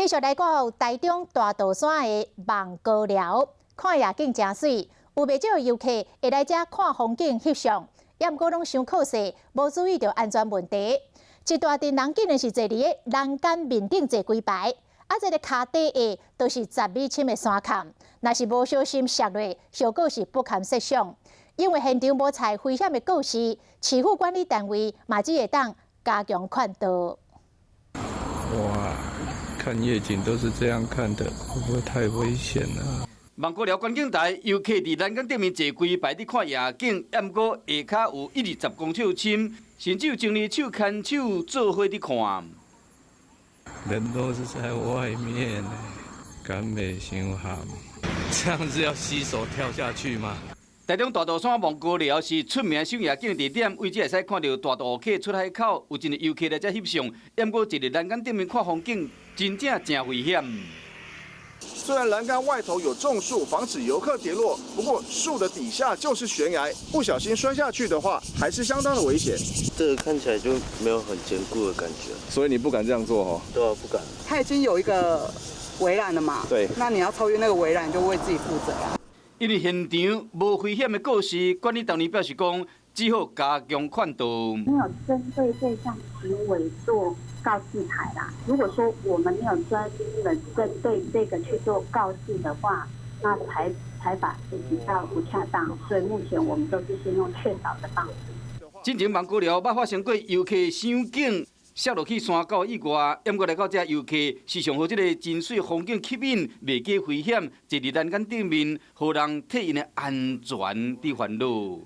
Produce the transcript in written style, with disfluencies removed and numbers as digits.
繼續來看台中大肚山的望高寮，看夜景誠媠，有袂少遊客會來遮看風景翕相，也毋過攏傷靠勢，無注意著安全問題。一大陣人竟然是坐佇咧欄杆面頂坐幾排，啊，這个跤底下都是10米深的山崁，若是無小心摔落，後果是不堪設想。因為現場無採危險的告示，市府管理單位嘛只會當加強勸導。哇，看夜景都是這樣看的，會不會太危險了？望高寮觀景台，遊客佇欄杆頂面坐規排佇看夜景，毋過下跤有一二十公尺深，甚至有情侶手牽手做伙佇看。人都是在外面呢，敢袂傷險？這樣子要攜手跳下去嗎？台中大肚山望高寮是出名賞夜景地點，位置會使看著大渡溪出海口，有真濟遊客來遮翕相。毋過坐佇欄杆頂面看風景，真正誠危險。雖然欄杆外頭有種樹防止遊客跌落，不過樹的底下就是懸崖，不小心摔下去的話，還是相當的危險。這個看起來就沒有很堅固的感覺，所以你不敢這樣做哦？對啊，不敢。它已經有一個圍欄了嘛？對。那你要超越那個圍欄，就為自己負責啦。因為現場無危險的告示，管理單位表示講，只好加強勸導。沒有針對這項行為做告示牌啦。如果說我們沒有專門針對這個去做告示的話，那裁罰是比較不恰當。所以目前我們都是先用勸導的方式。之前望高寮捌發生過遊客賞景摔落去山溝意外，毋過來到遮遊客是上予這个真媠風景吸引，袂記危險，坐佇欄杆頂面，予人替𪜶的安全佇煩惱。